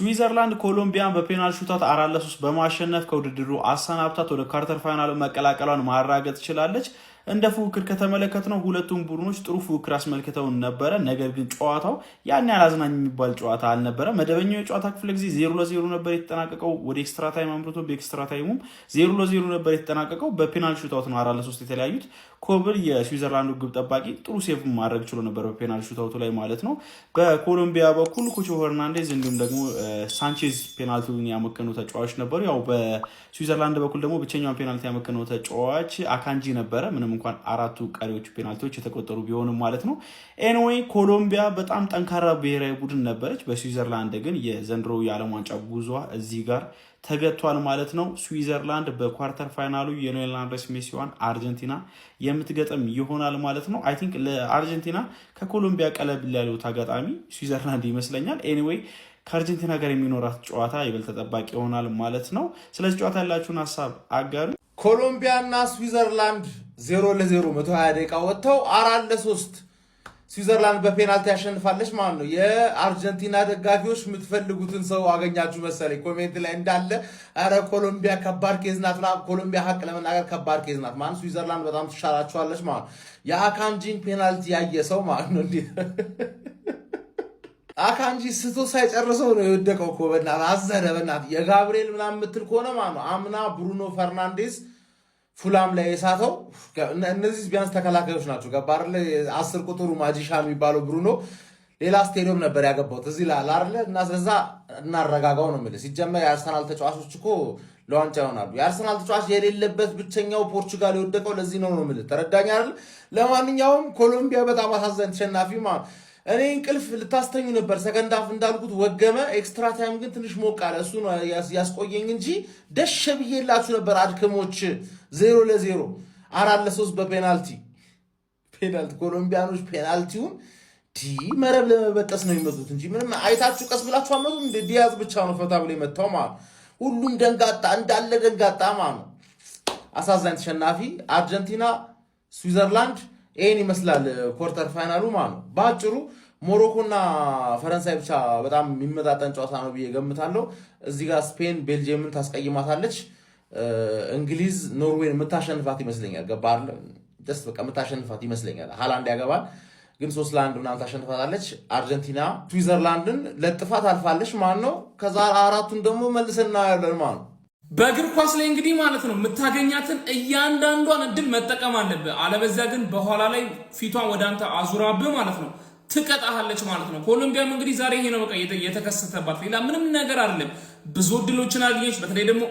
ስዊዘርላንድ ኮሎምቢያን በ penalty shootout 4-3 በማሸነፍ ከውድድሩ አሰናብታት ወደ quarter final መቀላቀሏን ማረጋገጥ ችላለች። እንደ ፉክክር ከተመለከትነው ሁለቱም ቡድኖች ጥሩ ፉክክር አስመልክተውን ነበረ። ነገር ግን ጨዋታው ያን ያህል አዝናኝ የሚባል ጨዋታ አልነበረ። መደበኛው የጨዋታ ክፍለ ጊዜ 0-0 ነበር የተጠናቀቀው። ወደ extra time አምርቶ በ extra time ኡም 0-0 ነበር የተጠናቀቀው። በ penalty shootout ነው 4-3 የተለያዩት። ኮብል የስዊዘርላንዱ ግብ ጠባቂ ጥሩ save ማድረግ ችሎ ነበር በ penalty shootout ኡ ላይ ማለት ነው። በኮሎምቢያ በኩል ኩቾ ሄርናንዴዝ እንዲሁም ደግሞ ሳንቼዝ ፔናልቲውን ያመከኑ ተጫዋች ነበሩ። ያው በስዊዘርላንድ በኩል ደግሞ ብቸኛውን ፔናልቲ ያመከነው ተጫዋች አካንጂ ነበረ፣ ምንም እንኳን አራቱ ቀሪዎቹ ፔናልቲዎች የተቆጠሩ ቢሆንም ማለት ነው። Anyway፣ ኮሎምቢያ በጣም ጠንካራ ብሔራዊ ቡድን ነበረች። በስዊዘርላንድ ግን የዘንድሮ የዓለም ዋንጫ ጉዟ እዚህ ጋር ተገቷል ማለት ነው። ስዊዘርላንድ በ quarter final ኡ የሊዮኔል አንድሬስ ሜሲዋን አርጀንቲና የምትገጥም ይሆናል ማለት ነው። I think ለአርጀንቲና ከኮሎምቢያ ቀለል ያለው ተጋጣሚ ስዊዘርላንድ ይመስለኛል። Anyway፣ ከአርጀንቲና ጋር የሚኖራት ጨዋታ ይበልጥ ተጠባቂ ይሆናል ማለት ነው። ስለዚህ ጨዋታ ያላችሁን ሀሳብ አጋሩ። ኮሎምቢያ እና ስዊዘርላንድ 0-0 120 ደቂቃ ወጥተው 4-3 ስዊዘርላንድ በፔናልቲ ያሸንፋለች ማለት ነው። የአርጀንቲና ደጋፊዎች የምትፈልጉትን ሰው አገኛችሁ መሰለኝ። Comment ላይ እንዳለ ኧረ ኮሎምቢያ ከባድ case ናት። ኮሎምቢያ ሀቅ ለመናገር ከባድ case ናት ማለት፣ ስዊዘርላንድ በጣም ትሻላችኋለች ማለት ነው። የአካንጂን ፔናልቲ ያየ ሰው ማለት ነው፣ እንዴ፣ አካንጂ ስቶ ሳይጨርሰው ነው የወደቀው እኮ፣ በእናትህ አዘነ። በእናትህ የጋብርኤል ምናምን የምትል ከሆነ ማለት ነው፣ አምና ብሩኖ ፈርናንዴስ ፉላም ላይ የሳተው፣ እነዚህ ቢያንስ ተከላካዮች ናቸው። ገባ አይደለ? 10 ቁጥሩ magician የሚባለው ብሩኖ ሌላ ስቴዲየም ነበር ያገባው፣ ትዝ ይልሃል አይደለ? እና ስለዛ እናረጋጋው ነው የምልህ። ሲጀመር የአርሰናል ተጫዋቾች እኮ ለዋንጫ ይሆናሉ። የአርሰናል ተጫዋች የሌለበት ብቸኛው ፖርቹጋል የወደቀው ለዚህ ነው ነው የምልህ። ተረዳኝ አይደል? ለማንኛውም ኮሎምቢያ በጣም አሳዛኝ ተሸናፊ ማለት፣ እኔ እንቅልፍ ልታስተኙ ነበር። Second half እንዳልኩት ወገመ። Extra time ግን ትንሽ ሞቅ አለ። እሱ ነው ያስቆየኝ እንጂ ደሸ ብዬላችሁ ነበር። አድክሞች 0-0፣ 4-3 በፔናልቲ ፔናልቲ። ኮሎምቢያኖች ፔናልቲውን ዲ መረብ ለመበጠስ ነው የሚመቱት እንጂ ምንም አይታችሁ ቀስ ብላችሁ አመቱ እንደ ዲያዝ ብቻ ነው ፈታ ብሎ የመታው ማለት፣ ሁሉም ደንጋጣ እንዳለ ደንጋጣ ማለት ነው። አሳዛኝ ተሸናፊ አርጀንቲና፣ ስዊዘርላንድ ይህን ይመስላል quarter final ኡ ማለት ነው። በአጭሩ ሞሮኮና ፈረንሳይ ብቻ በጣም የሚመጣጠን ጨዋታ ነው ብዬ ገምታለሁ። እዚህ ጋር ስፔን ቤልጅየምን ታስቀይማታለች። እንግሊዝ ኖርዌይን የምታሸንፋት ይመስለኛል። ገባ just በቃ የምታሸንፋት ይመስለኛል። ሃላንድ ያገባል፣ ግን 3-1 ምናምን ታሸንፋታለች። አርጀንቲና ስዊዘርላንድን ለጥፋት አልፋለች ማለት ነው። ከዛ አራቱን ደግሞ መልሰን እናያለን ማለት ነው። በእግር ኳስ ላይ እንግዲህ ማለት ነው የምታገኛትን እያንዳንዷን እድል መጠቀም አለብህ። አለበዚያ ግን በኋላ ላይ ፊቷን ወደ አንተ አዙራብህ ማለት ነው ትቀጣሃለች ማለት ነው። ኮሎምቢያም እንግዲህ ዛሬ ይሄ ነው በቃ የተከሰተባት፣ ሌላ ምንም ነገር አይደለም። ብዙ እድሎችን አገኘች። በተለይ ደግሞ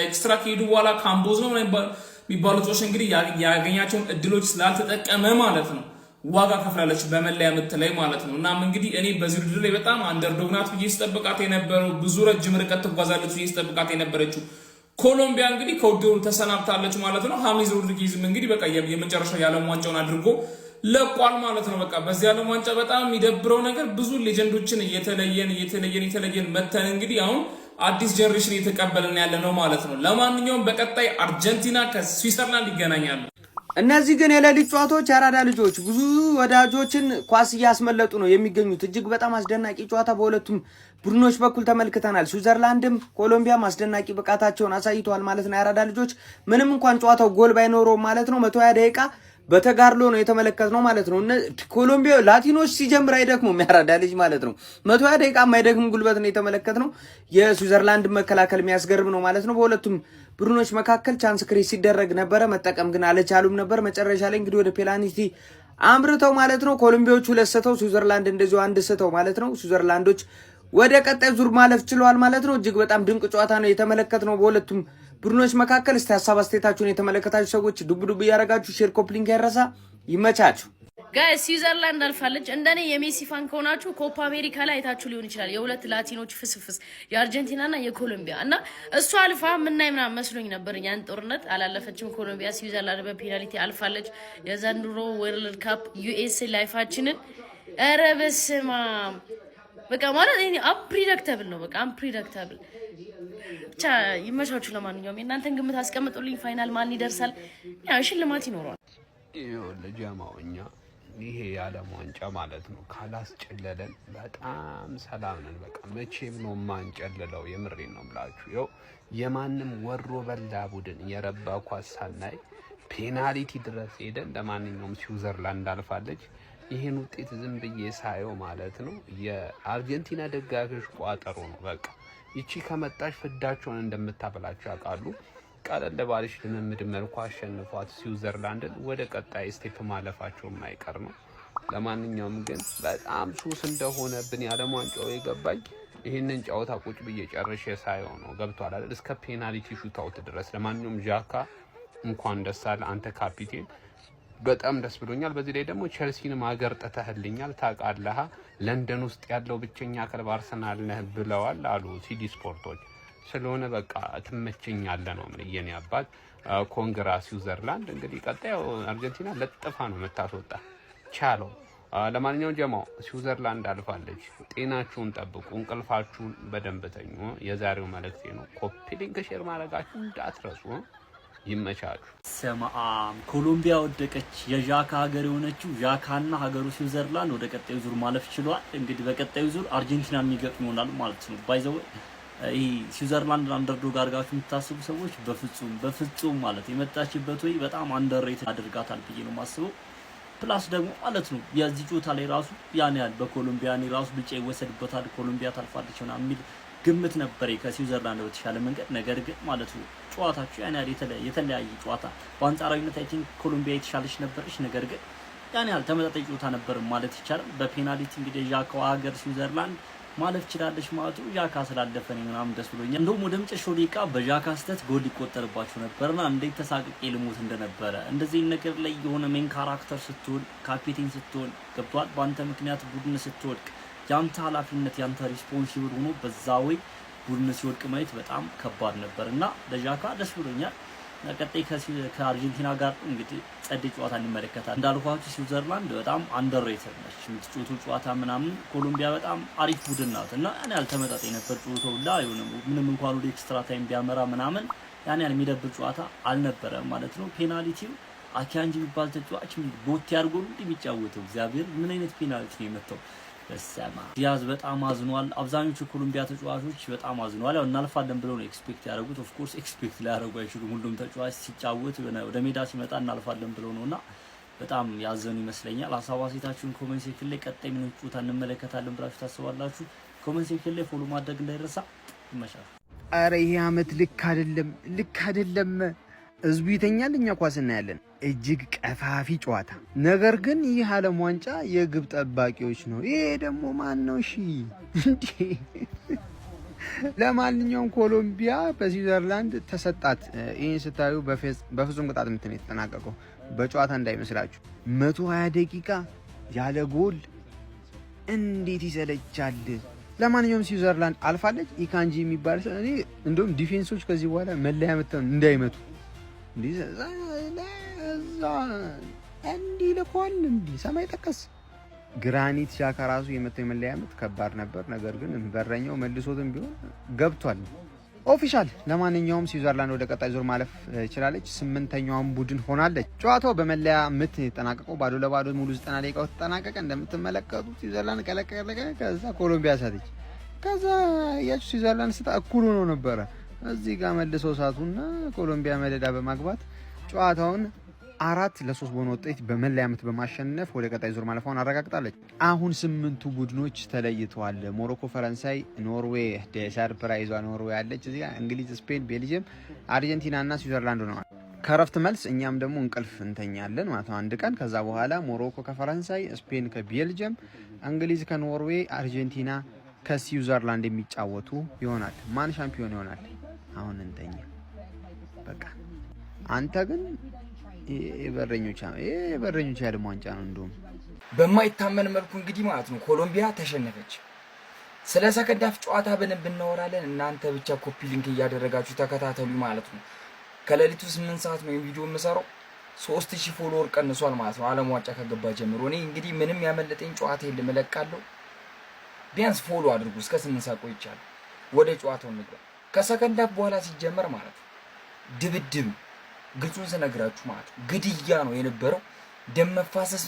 extra ከሄዱ በኋላ ካምቦዝ ነው የሚባሉ ተጫዋቾች እንግዲህ ያገኛቸውን እድሎች ስላልተጠቀመ ማለት ነው ዋጋ ከፍላለች በመለያ ምት ላይ ማለት ነው። እናም እንግዲህ እኔ በዚህ ውድድር ላይ በጣም underdog ናት ብዬ ስጠብቃት የነበረው፣ ብዙ ረጅም ርቀት ትጓዛለች ብዬ ስጠብቃት የነበረችው ኮሎምቢያ እንግዲህ ከውድድሩ ተሰናብታለች ማለት ነው። ሀሚዝ ሮድሪጌዝም እንግዲህ በቃ የመጨረሻው የዓለም ዋንጫውን አድርጎ ለቋል ማለት ነው። በቃ በዚህ ዓለም ዋንጫ በጣም የሚደብረው ነገር ብዙ legend ኦችን እየተለየን እየተለየን እየተለየን መተን እንግዲህ አሁን አዲስ generation እየተቀበልን ያለ ነው ማለት ነው። ለማንኛውም በቀጣይ አርጀንቲና ከስዊዘርላንድ ይገናኛሉ። እነዚህ ግን የሌሊት ጨዋታዎች የአራዳ ልጆች ብዙ ወዳጆችን ኳስ እያስመለጡ ነው የሚገኙት። እጅግ በጣም አስደናቂ ጨዋታ በሁለቱም ቡድኖች በኩል ተመልክተናል። ስዊዘርላንድም ኮሎምቢያም አስደናቂ ብቃታቸውን አሳይተዋል ማለት ነው። የአራዳ ልጆች ምንም እንኳን ጨዋታው ጎል ባይኖረው ማለት ነው፣ 120 ደቂቃ በተጋድሎ ነው የተመለከትነው ማለት ነው። ኮሎምቢያ ላቲኖች ሲጀምር አይደክሙም፣ ያራዳ ልጅ ማለት ነው። 120 ደቂቃ የማይደክም ጉልበት ነው የተመለከትነው። የስዊዘርላንድ መከላከል የሚያስገርም ነው ማለት ነው። በሁለቱም ቡድኖች መካከል chance create ሲደረግ ነበረ፣ መጠቀም ግን አልቻሉም ነበር። መጨረሻ ላይ እንግዲህ ወደ ፔናልቲ አምርተው ማለት ነው፣ ኮሎምቢያዎቹ ሁለት ስተው ስዊዘርላንድ እንደዚሁ አንድ ስተው ማለት ነው፣ ስዊዘርላንዶች ወደ ቀጣይ ዙር ማለፍ ችለዋል ማለት ነው። እጅግ በጣም ድንቅ ጨዋታ ነው የተመለከትነው በሁለቱም ቡድኖች መካከል። እስቲ ሀሳብ አስተያየታችሁን የተመለከታችሁ ሰዎች ዱብ ዱብ እያደረጋችሁ share፣ copy link አይረሳ። ይመቻችሁ። Guys፣ ስዊዘርላንድ አልፋለች። እንደኔ የሜሲ fan ከሆናችሁ ኮፓ አሜሪካ ላይ አይታችሁ ሊሆን ይችላል። የሁለት ላቲኖች ፍስፍስ፣ የአርጀንቲናና የኮሎምቢያ፣ እና እሱ አልፋ ምናይ ምናምን መስሎኝ ነበር። ያን ጦርነት አላለፈችም ኮሎምቢያ። ስዊዘርላንድ በፔናልቲ አልፋለች። የዘንድሮ World Cup US life ኣችንን ኧረ በስመ አብ፣ በቃ ማለት unpredictable ነው። በቃ unpredictable። ብቻ ይመቻችሁ። ለማንኛውም የእናንተን ግምት አስቀምጡልኝ። Final ማን ይደርሳል? ያው ሽልማት ይኖረዋል። ይኸውልህ ጀማው፣ እኛ ይሄ የዓለም ዋንጫ ማለት ነው ካላስጨለለን በጣም ሰላም ነን። በቃ መቼም ነው የማንጨልለው። የምሬን ነው የምላችሁ። ይኸው የማንም ወሮ በላ ቡድን የረባ ኳስ ሳናይ ፔናልቲ ድረስ ሄደን፣ ለማንኛውም ስዊዘርላንድ አልፋለች። ይህን ውጤት ዝም ብዬ ሳየው ማለት ነው የአርጀንቲና ደጋፊዎች ቋጠሮ ነው። በቃ ይቺ ከመጣች ፍዳቸውን እንደምታበላቸው ያውቃሉ። ቀለል ባለች ልምምድ መልኩ አሸንፏት ስዊዘርላንድን ወደ ቀጣይ step ማለፋቸው የማይቀር ነው። ለማንኛውም ግን በጣም ሱስ እንደሆነብን የዓለም ዋንጫው የገባኝ ይህንን ጨዋታ ቁጭ ብዬ ጨርሼ ሳየው ነው። ገብቷል አይደል? እስከ penalty shootout ድረስ። ለማንኛውም ዣካ እንኳን ደስ አለህ አንተ ካፒቴን፣ በጣም ደስ ብሎኛል። በዚህ ላይ ደግሞ ቸልሲንም ሀገር ጥተህልኛል። ታውቃለህ፣ ለንደን ውስጥ ያለው ብቸኛ ክለብ አርሰናል ነህ ብለዋል አሉ ሲዲ ስፖርቶች። ስለሆነ በቃ ትመቸኛለህ ነው ምን የኔ አባት። Congra ስዊዘርላንድ። እንግዲህ ቀጣይ አርጀንቲና ለጥፋ ነው የምታስወጣ ቻለው። ለማንኛውም ጀማው ስዊዘርላንድ አልፋለች። ጤናችሁን ጠብቁ፣ እንቅልፋችሁን በደንብ ተኙ። የዛሬው መልእክቴ ነው። Copy link፣ share ማድረጋችሁ እንዳትረሱ። ይመቻችሁ። ሰማአም ኮሎምቢያ ወደቀች። የዣካ ሀገር የሆነችው ዣካና ሀገሩ ስዊዘርላንድ ወደ ቀጣዩ ዙር ማለፍ ችሏል። እንግዲህ በቀጣዩ ዙር አርጀንቲና የሚገጥም ይሆናል ማለት ነው። By the way ይህ ስዊዘርላንድ underdog አድርጋችሁ የምታስቡ ሰዎች በፍጹም በፍጹም ማለት የመጣችበት ወይ በጣም underrate አድርጋታል ብዬ ነው የማስበው። Plus ደግሞ ማለት ነው የዚህ ጨዋታ ላይ ራሱ ያን ያህል በኮሎምቢያ ራሱ ብልጫ ይወሰድበታል፣ ኮሎምቢያ ታልፋለች ምናምን የሚል ግምት ነበር ከስዊዘርላንድ በተሻለ መንገድ። ነገር ግን ማለት ነው ጨዋታቸው ያን ያህል የተለያየ ጨዋታ በአንጻራዊነት I think ኮሎምቢያ የተሻለች ነበረች። ነገር ግን ያን ያህል ተመጣጣኝ ጨዋታ ነበር ማለት ይቻላል። በፔናልቲ እንግዲህ የዣካው ሀገር ስዊዘርላንድ ማለፍ ችላለች ማለት ነው። ዣካ ስላለፈ እኔ ምናምን ደስ ብሎኛል። እንደውም ወደ መጨረሻው ደቂቃ በዣካ ስህተት ጎል ሊቆጠርባቸው ነበርና እንዴት ተሳቅቄ ልሞት እንደነበረ። እንደዚህ ነገር ላይ የሆነ main character ስትሆን፣ ካፒቴን ስትሆን፣ ገብቷል። በአንተ ምክንያት ቡድን ስትወድቅ ያንተ ኃላፊነት ያንተ responsible ሆኖ በዛ ወይ ቡድን ሲወድቅ ማየት በጣም ከባድ ነበር እና ለዣካ ደስ ብሎኛል። ቀጣይ ከአርጀንቲና ጋር እንግዲህ ጸዴ ጨዋታ እንመለከታለን። እንዳልኳችሁ ስዊዘርላንድ በጣም underrated ነች። የምትጫወተው ጨዋታ ምናምን ኮሎምቢያ በጣም አሪፍ ቡድን ናት እና ያን ያህል ተመጣጣኝ ነበር ጨዋታው ሁላ። ምንም እንኳን ወደ extra time ቢያመራ ምናምን ያን ያህል የሚደብር ጨዋታ አልነበረም ማለት ነው። ፔናልቲው አካንጂ የሚባል ተጫዋች ቦቴ አድርጎ ነው የሚጫወተው። እግዚአብሔር ምን አይነት ፔናልቲ ነው የመታው? በሰማ ዲያዝ በጣም አዝኗል። አብዛኞቹ የኮሎምቢያ ተጫዋቾች በጣም አዝኗል። ያው እናልፋለን ብለው ነው expect ያደረጉት። Of course expect ሊያደርጉ አይችሉም። ሁሉም ተጫዋች ሲጫወት ወደ ሜዳ ሲመጣ እናልፋለን ብለው ነውና በጣም ያዘኑ ይመስለኛል። ሀሳብ አስተያየታችሁን comment section ላይ፣ ቀጣይ ምን ጨዋታ እንመለከታለን ብላችሁ ታስባላችሁ? Comment section ላይ follow ማድረግ እንዳይረሳ። ይመቻል። አረ ይሄ አመት ልክ አይደለም፣ ልክ አይደለም። ህዝቡ ይተኛል፣ እኛ ኳስ እናያለን። እጅግ ቀፋፊ ጨዋታ። ነገር ግን ይህ ዓለም ዋንጫ የግብ ጠባቂዎች ነው። ይሄ ደግሞ ማን ነው? እሺ እንዴ! ለማንኛውም ኮሎምቢያ በስዊዘርላንድ ተሰጣት። ይህን ስታዩ በፍጹም ቅጣት ምት ነው የተጠናቀቀው፣ በጨዋታ እንዳይመስላችሁ። 120 ደቂቃ ያለ ጎል እንዴት ይሰለቻል! ለማንኛውም ስዊዘርላንድ አልፋለች። ኢካንጂ የሚባል ሰው እኔ እንደውም defense ኦች ከዚህ በኋላ መለያ ምት እንዳይመቱ እንዲህ ልኳል። እንዲህ ሰማይ ጠቀስ ግራኒት ዣካ ራሱ የመታው የመለያ ምት ከባድ ነበር። ነገር ግን በረኛው መልሶትም ቢሆን ገብቷል። Official። ለማንኛውም ስዊዘርላንድ ወደ ቀጣይ ዙር ማለፍ ችላለች። ስምንተኛዋን ቡድን ሆናለች። ጨዋታው በመለያ ምት የተጠናቀቀው 0-0 ሙሉ 90 ደቂቃው ተጠናቀቀ። እንደምትመለከቱት ስዊዘርላንድ ቀለቀለቀ። ከዛ ኮሎምቢያ ሳተች። ከዛ ያችሁ ስዊዘርላንድ ስታ እኩል ሆኖ ነበረ። እዚህ ጋር መልሰው ሳቱና ኮሎምቢያ መደዳ በማግባት ጨዋታውን 4-3 በሆነ ውጤት በመለያ ምት በማሸነፍ ወደ ቀጣይ ዙር ማለፏን አረጋግጣለች። አሁን ስምንቱ ቡድኖች ተለይተዋል። ሞሮኮ፣ ፈረንሳይ፣ ኖርዌይ፣ surprise ዋ ኖርዌይ አለች እዚያ፣ እንግሊዝ፣ ስፔን፣ ቤልጅየም፣ አርጀንቲና እና ስዊዘርላንድ ሆነዋል። ከረፍት መልስ እኛም ደግሞ እንቅልፍ እንተኛለን ማለት ነው አንድ ቀን። ከዛ በኋላ ሞሮኮ ከፈረንሳይ፣ ስፔን ከቤልጅየም፣ እንግሊዝ ከኖርዌይ፣ አርጀንቲና ከስዊዘርላንድ የሚጫወቱ ይሆናል። ማን ሻምፒዮን ይሆናል? አሁን እንተኛ በቃ። አንተ ግን የበረኞች የዓለም ዋንጫ ነው። እንደውም በማይታመን መልኩ እንግዲህ ማለት ነው ኮሎምቢያ ተሸነፈች። ስለ second half ጨዋታ በደንብ እናወራለን። እናንተ ብቻ copy link እያደረጋችሁ ተከታተሉ ማለት ነው። ከሌሊቱ 8 ሰዓት ነው ቪዲዮ የምሰራው። 3000 follower ቀንሷል ማለት ነው ዓለም ዋንጫ ከገባ ጀምሮ። እኔ እንግዲህ ምንም ያመለጠኝ ጨዋታ የለም፣ እለቃለሁ። ቢያንስ follow አድርጉ። እስከ 8 ሰዓት ቆይቻለሁ። ወደ ጨዋታው እንግባ። ከ second half በኋላ ሲጀመር ማለት ነው ድብድብ፣ ግልጹን ስነግራችሁ ማለት ነው ግድያ ነው የነበረው። ደም መፋሰስ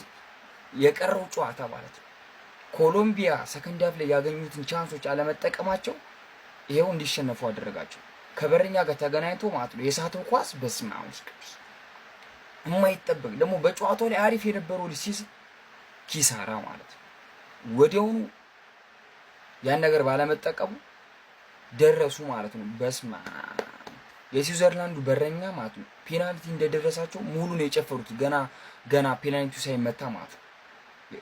የቀረው ጨዋታ ማለት ነው። ኮሎምቢያ second half ላይ ያገኙትን chance ኦች አለመጠቀማቸው ይሄው እንዲሸነፉ አደረጋቸው። ከበረኛ ጋር ተገናኝቶ ማለት ነው የሳተው ኳስ፣ በስመ አብ ቅዱስ፣ የማይጠበቅ ደግሞ በጨዋታው ላይ አሪፍ የነበረው ልጅ ሲስት ኪሳራ ማለት ነው። ወዲያውኑ ያን ነገር ባለመጠቀሙ ደረሱ ማለት ነው። በስመ አብ፣ የስዊዘርላንዱ በረኛ ማለት ነው ፔናልቲ እንደደረሳቸው ሙሉ ነው የጨፈሩት። ገና ገና ፔናልቲው ሳይመታ ማለት ነው።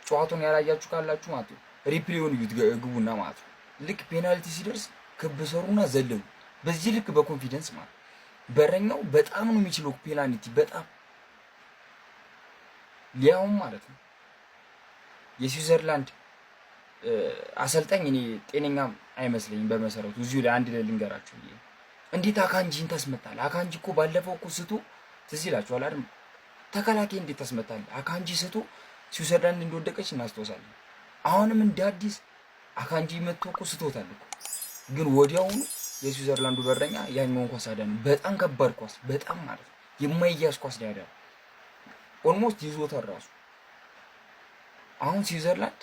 ጨዋታውን ያላያችሁ ካላችሁ ማለት ነው replay ውን እዩት ግቡና ማለት ነው። ልክ ፔናልቲ ሲደርስ ክብ ሰሩና ዘለሉ። በዚህ ልክ በ confidence ማለት በረኛው በጣም ነው የሚችለው ፔናልቲ፣ በጣም ሊያውም ማለት ነው። የስዊዘርላንድ አሰልጣኝ እኔ ጤነኛም አይመስለኝም። በመሰረቱ እዚሁ ላይ አንድ ላይ ልንገራችሁ። እንዴት አካንጂን ታስመታለህ? አካንጂ እኮ ባለፈው እኮ ስቶ ትዝ ይላችኋል አይደል? ተከላካይ እንዴት ታስመታለህ? አካንጂ ስቶ ስዊዘርላንድ እንደወደቀች እናስታውሳለን። አሁንም እንደ አዲስ አካንጂ መጥቶ እኮ ስቶታል እኮ፣ ግን ወዲያውኑ የስዊዘርላንዱ በረኛ ያኛውን ኳስ አዳነ። በጣም ከባድ ኳስ፣ በጣም ማለት ነው የማይያዝ ኳስ ያዳነው። Almost ይዞታል ራሱ። አሁን ስዊዘርላንድ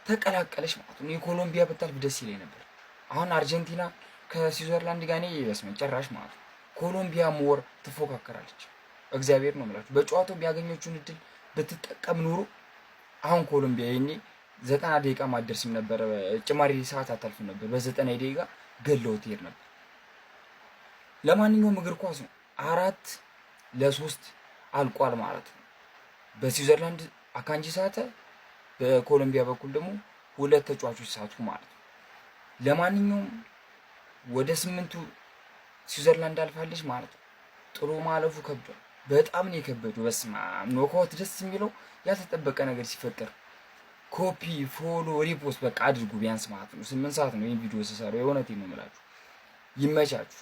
ተቀላቀለች ማለት ነው። የኮሎምቢያ ብታልፍ ደስ ይለኝ ነበር። አሁን አርጀንቲና ከስዊዘርላንድ ጋር እኔ በስመ ጭራሽ ማለት ነው። ኮሎምቢያ more ትፎካከራለች። እግዚአብሔር ነው የምላችሁ። በጨዋታው ያገኘችውን እድል ብትጠቀም ኑሮ አሁን ኮሎምቢያ ይሄኔ 90 ደቂቃ ማደርስም ነበረ። ጭማሪ ሰዓት አታልፍም ነበር። በ90 ደቂቃ ገለው ትሄድ ነበር። ለማንኛውም እግር ኳስ ነው። 4-3 አልቋል ማለት ነው። በስዊዘርላንድ አካንጂ ሳተ፣ በኮሎምቢያ በኩል ደግሞ ሁለት ተጫዋቾች ሳቱ ማለት ነው። ለማንኛውም ወደ ስምንቱ ስዊዘርላንድ አልፋለች ማለት ነው። ጥሎ ማለፉ ከብዷል። በጣም ነው የከበደው። በስመ አብ፣ knockout ደስ የሚለው ያልተጠበቀ ነገር ሲፈጠር copy፣ follow፣ repost በቃ አድርጉ ቢያንስ ማለት ነው። 8 ሰዓት ነው ይህን ቪዲዮ ስሰራው፣ የእውነቴን ነው የምላችሁ። ይመቻችሁ።